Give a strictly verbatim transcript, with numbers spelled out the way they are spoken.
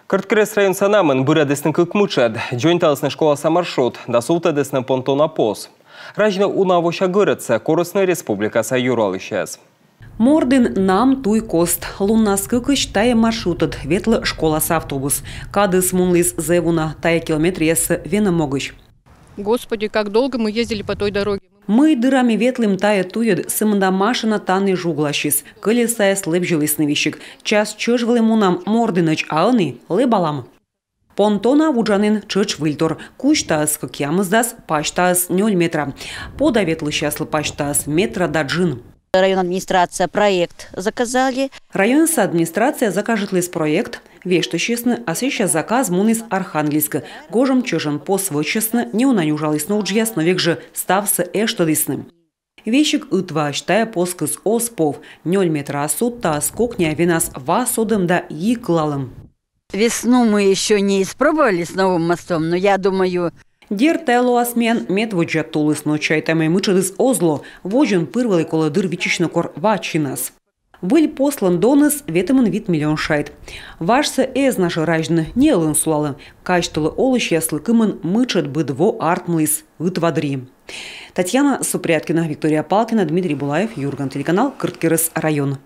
Кӧрткерӧс районса Намын бырӧдісны кык мытшӧд. Дзоньталісны школаса маршрут да сувтӧдісны понтона пос. Разьны уна вося гӧрӧдсӧ корисны республикаса юралысьяс. Мордін — Нам — Туй — Кост. Луннас кыкысь тайӧ маршрутӧд ветлӧ школаса автобус. Кадыс мунліс зэв уна, тайӧ километръяссӧ венӧм могысь. Господи, как долго мы ездили по той дороге. Мый дыра ми ветлім тайӧ туйӧд, сымында машина тані жугласис. Кӧлесаяс лэбзьылісны весиг. Час чӧж вӧлі мунам Мордінӧдз, а ӧні лэбалам. Понтона вуджанін тшӧтш выльтор. Кузьтаыс кӧкъямысдас, пасьтаыс нёль метра. Пода ветлысьяслы пасьтаыс метра да джын. Район администрация проект заказали. Районса администрация закажитліс проект, вештысисны, а сэсся заказ муніс Архангельскӧ. Гожӧм чӧжӧн пос вӧчисны, неуна нюжалісны уджъяс, но век жӧ ставсӧ эштӧдісны. Весиг ытваысь тайӧ поскыс оз пов. Нёль метра судтаыс кокниа венас ва содӧм да йи кылалӧм. Весну мы еще не испробовали с новым мостом, но я думаю... Дерт, тайӧ лоас миян медводдза тулыс, но чайта, мый мытшӧдыс оз ло. Водзын пыр вӧлі колӧ дыр виччысьны, кор ва чинас. Выль послӧн доныс ветымын вит миллион шайт. Важсӧ эз на жӧ разьны, ни ӧлын сулалӧ. Казьтылӧ, олысьяслы кымын мытшӧд быд во артмыліс ытва дырйи. Татьяна Супряткина, Виктория Палкина, Дмитрий Булаев, «Юрган» телеканал, Кӧрткерӧс район.